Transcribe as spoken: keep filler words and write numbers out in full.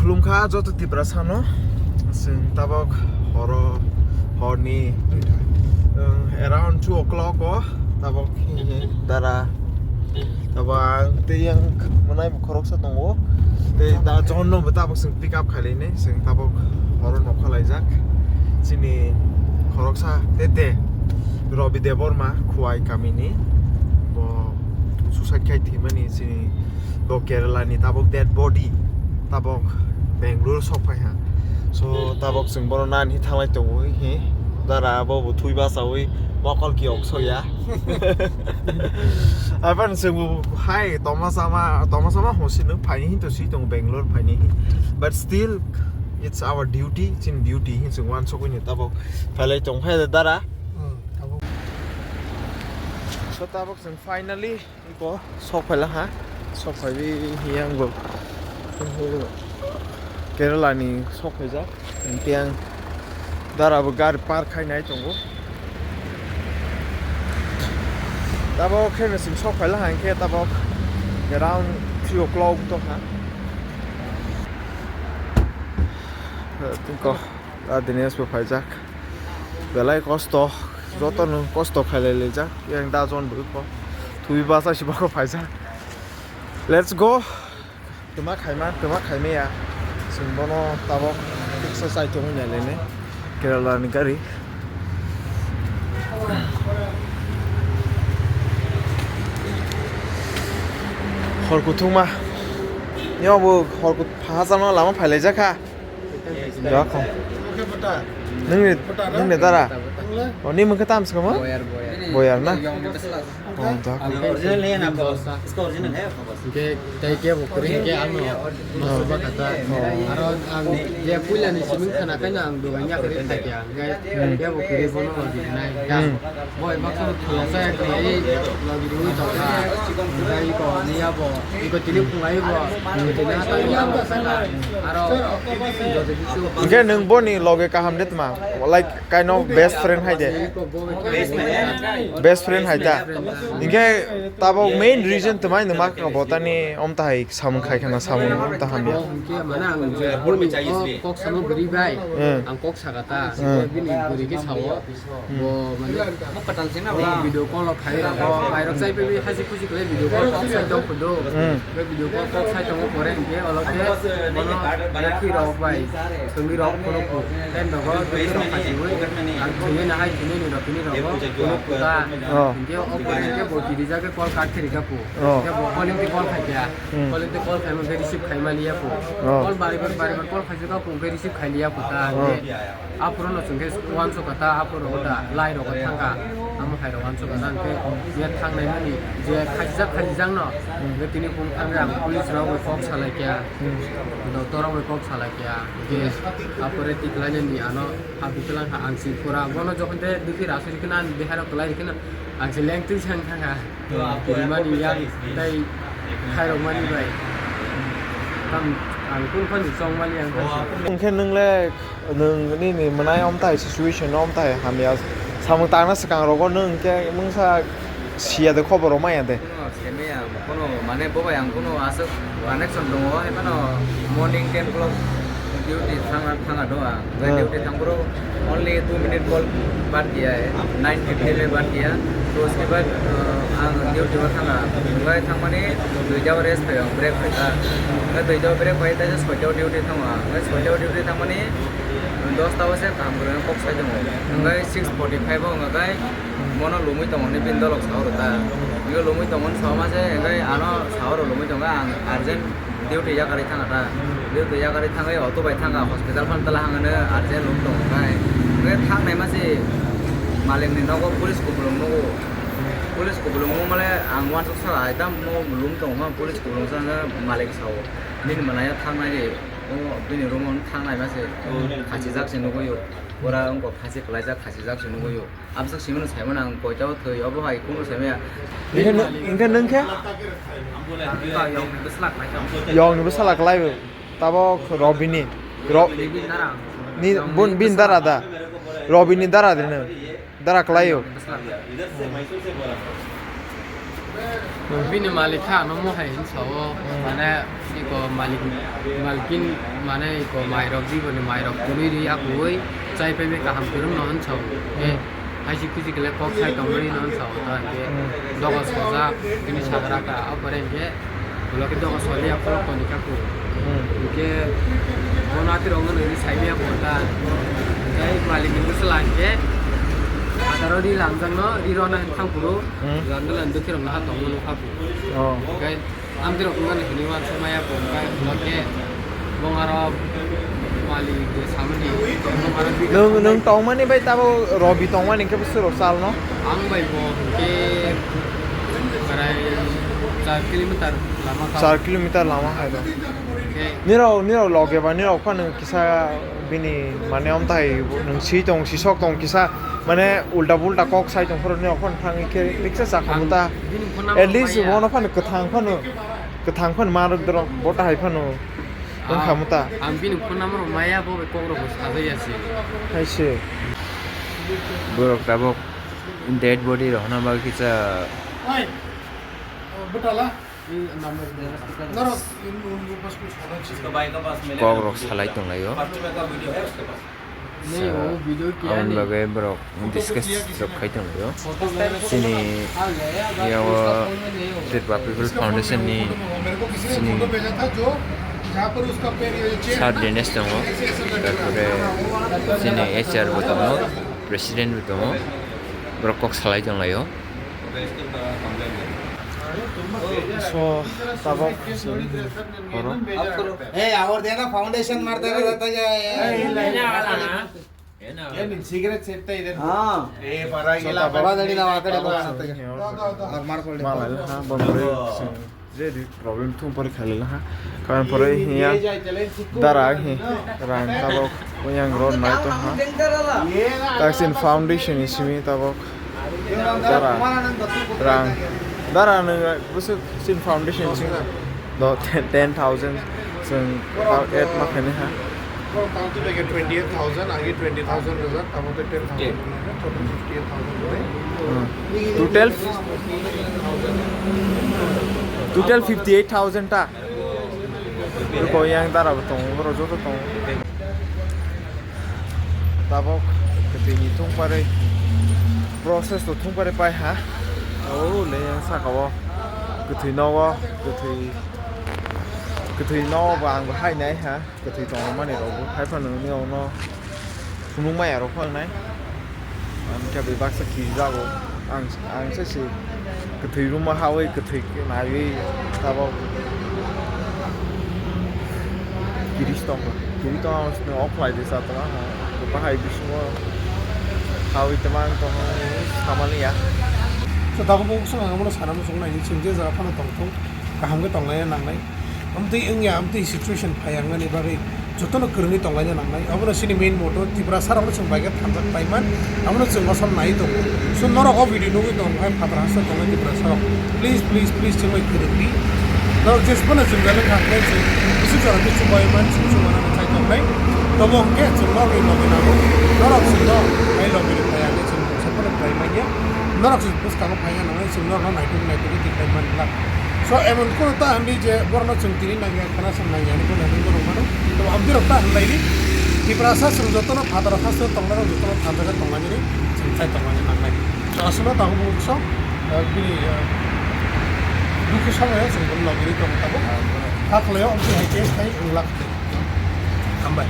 Khulumkha joto Tiprasano, chwng tabok horo, horni, um, around two o'clock o tabok dara, tabok ang tei yang mwnai bo khoroksa tongo, tei da John no bo tabok chwng pick up khailai nai, chwng tabok horo nokha laijak, chini khoroksa tete Robi Debbarma Khowai kamini, bo suicide khai thwimani chini. Bo Kerala ni tabok dead body tabok Bangalore sok phai ha. So tabok chwng bono nani thanglai tongo hi. Dara bo bo thui basawi mokol ki ok soya. Apan chwng bo hai toma sama toma sama hosi no phaini hin to si tongo Bangalore phaini hin. But still it's our duty, chin duty hin chwng wan sokwi ni tabok phailai tong phai dara. Hmm, tabok. So tabok chwng finally Iko sok phaila ha, sok phaiwi hiya ang bo Kerala ni sok phaijak, hinkhe ang dara bo gari park khai nai tongo. Tabok khe no chwng sok phaila ha, hinkhe tabok around three o'clock tong ha. Iko, ah, Dinesh bo phaijak. Belai kosto, jotono kosto khailai laijak. Yang da jon bwrwi kho. Twi basa si bokho phaijak. Let's go. Twma khaima, twma khaimaya. Chwng bono tabok tiksa chai tongwi nai lainai. Kerala ni gari. Hor kuthukma. Yo bo hor kut-, phaha chama lama phailaijak kha. Nungni, nungni dara. O, ni mungkha tam sukamo? Boyar, boyar. Boyar na? O, da. Original nahi hai, iska original hai. Ke, tai ke bo kuri ke ano. Masuk kata. Aro ang dia puila ni siming khana kana ang do nya kari thakya. Ke, ke bo kuri bono di nai. Hmm. Boy, baksa thula sa ek lai, logi rui tongkha. Bai ko, ni abo, iko tini phungai bo. Tini hata ni abo. Aro, Hingke nwng boni loge kaham de tma? Like, kind of best friend hai de? Best friend hai ta? Hingke tabok main reason tma nwng ma kha bo tani om ta hai samung khai khana samung om ta hamya? Hingke mane ang je boni kok samo beri bai. Hmm. Ang kok sagata. Hmm. Bini beri ke sawo. Bo mane video call o khai rok bo, bai rok chai pai pai haji khuji khlai video call kok sai tong phudo. Hmm. Be video call kok sai tongo pore hingke olo khe bono yakhi rok bai thwngwi rok phone kuk. Ten rogo twi rok phajiwi ang thwngwi nahai thwngwi ni rok tini rogo phone kuta. Oh. Hingke o pore hingke bo tiri jagwi call cut khe rikha pu. Oh. Hingke bo calling twi call khai kha. Hmm. Calling twi call khai mangkhe receive khai maliya pu. Oh. Call bari bar bari bar call khai jagwi pu hingke receive khai liya pu ta. Oh. Hingke Aphuru no chwng khe uansukha ta, aphuru rogo da, lai rogo thangkha, amo hai rogo uansukha ta, hwnkhe je thangnai mani, je khachijak khachijak no, hwnkhe tini phung thangkhe ang police rok bai kok salai kha, doctor rok bai kok salai kha, hwnkhe aphuru tikhlai nani ano, a biklang kha ang si pura, bono jokhon tei bikhi rasui rikhe na, bihai rok kwlai rikhe na, ang se lengtwi se wng thangkha. Kirimani yak tei khairokmani bai. Tam ang kunu phani chongmani ang kha. Hwnkhe nwng le, nwng nini mwnai omtai situation omtai hamya samung tangna swkang rogo nwng hwnkhe mungsa siya de khobor rok maya de. Kuno seme ang kuno mane bo bai ang kuno aswk connection tongo, hai phano morning ten o'clock duty thangna thangna do ang. Bai Hmm. Duty thang boro only two minute call bad kiya hai, nine fifteen mein bad kiya. To uske baad, uh, ang duty o thanga. Bai thangmani duita o rest phaio, break phaikha. Bai duita o break phai ta soita o duty thango ang. Bai soita o duty thangmani dosta o se kaham kwrwng kok sai tongo. Bai six forty five o wngkha bai bono lumui tongo hinwi bini dolok sao rwkha. Bini lumui tongo hinwi sao ma se, bai ano sao rw lumui tongo ang urgent. Duty yakarwi thangkha ta. Duty yakarwi thangwi auto bai thangkha, hospital phano tala hangano urgent room tongo khai. Hwnkhe thangnai ma se malikni nogo police kupulung nugo. Police kupulung nukmale ang uansuk saka, "Ai, tamo room tongo ma police kupulung," sa hwnkhe malik sao. Nini mwnai thangnai de, o bini room o thangnai ma se khachijak se nugwi o. Pura wngkha khasi kwlaijak, khachijak se nugwi o. Abwswk simi no saimano ang koita o thwi, obo hai kunu saimaya. Hingke nw-, hingke nwng khe? Yong ni bwsla kwlai o. Tabok Robini. Ro-, ni, bun, bin dara da. Robini dara de nw. Dara kwlai o. Bini malik kha ano mohai hinsa o, mane iko malik, malikin mane iko mairok, biboni mairok tului ri akui chai pai bai kaham kwrwng no hinsa o. Hai si kuchi kile kok sai tongmani no hinsa o ta, hingke dogo sojak bini sagra ka, apore hingke ulo ke dogo soli aphuru toni kaku. Hingke bono atirok no nini sai maya bo ta. Tei malik ni bwsala hingke ataro ri langjak no, ri rona hin thang phuru. Randa lan dukhe rok naha tongmani kaku. Oh. Hingke Amtwi rok wngmani hwnwi uansuk maya bo, hwnkhe bo khe bong aro malik de samani, bong aro bidang Nwng, nwng tongmani bai tabo Robi tongmani khe bwswk rok chalno? Ang bai bo hwnkhe prai char kilometer lama ka. Char kilometer lama hai do. Hwnkhe Nirok, nirok loge ba nirok phano kisa bini mane amtai nwng si tong, si sok tong kisa. Mane ulta pulta kok sai tong phuru ni okhon thangwi khe riksa chakhamu ta. Bini phone number At least maya. Bono phano kwthang phano, kwthang phano ma rwk dorok bo tahai phano wng khamu ta. Ang bini phone number maya, bo bai kok rok bo sajaya se. Hai se. Borok tabok dead body rok hwnna bagwi kisa. Oi, bwtala. Norok in, in, in, pas kuch hoda chahiye. इसका भाई का पास मिले Kok rok salai tong lai o. First में का वीडियो है उसके पास? Aboni bagwi borok discuss rok khai tong lai o. Chini yago Tripura People Foundation ni chini sir Dinesh tongo, tarpore chini H R bo tongo, president bo tongo, borok kok salai tong lai o. So, tabok chwng horo. ए, और देना, फाउंडेशन मारता रहता है। ये नहीं, सिगरेट सेटता इधर। हाँ। ए, परा So, गेला, tabok परा दड़ी ना, वाकड़े को। Chwng horo. और मार खोल दे। Malai ha, bondroi chwng. Je di problem thung pore khalila ha. Karon pore hiya dara hi rang tabok oyang ro nai to ha. Taksin foundation ni simi tabok dara rang dara nung busu sin foundation sing do ten thousand sing et ma khani ha. Twenty eight thousand, agi twenty thousand rijak, tamo te ten thousand, total fifty eight thousand. Total, total fifty eight thousand ta. Ko yang dara bo tongo, boro joto tongo. Tabok kwtwi ni thung pare, process to thung pare pai ha. O le yang saka o kwtwi no o, kwtwi, kwtwi no o bo ang bo hai nai ha. Kwthwi tongmani rokbo hai phano nini rokno phunuk maya rok phano nai. Ang khe bai baksa khijago. Ang, ang se se kwthwi room o hawi kwthwi khe naiwi tabok kiris tongkha. Kiris tongma sini off lai de sa tongma ha. Bahai bisingo hawi tongma ang tongma samani ya. So tabok bo swng ang bono sana muchung nai, chwng je jaga phano tongthung. Kaham khe tonglaina nangnai. Amtwi wngya, amtwi situation phai wngnani bagwi jotono kwrwngwi tonglaina nangnai. Abono chini main motto, Tiprasa rokno chwng bai khe thanjak paiman, abono chwng bosong nai tongo. So norok o video nugwi tong hai phatar hasteo tongnai Tiprasa rok, please, please, please chwng bai kwrwngdi. Norok jesphano chwng jani kha khe chwng bwswk jora khe chwng bai man, chwng chwng manani chai tongnai. Tobo hwnkhe chwng norokni logi nango, norok chwngno hai logi rw phai ya hwnwi chwng saphano khlai manya. Norok chwng bwskango phai ya nangnai, chwng norokno naituk naituk khe tikhlai man glak. So, emon kheno ta hwnwi je borokno chwng tini nangya, khena chwng nangya hinwi bono hinwi borok mano. Tei abdurok ta hwnlaini Tiprasa chwng jotono phataro hasteo tongnairok jotono thanjaga tonglainani chwng chai tonglaina nangnai. So, aswkno tabuk bukso, ah, bini, ah, dukhu somoyo chwng bono logirwi tongo tabuk. Hakhlaio, omo hai case khai wng lak. Hambai.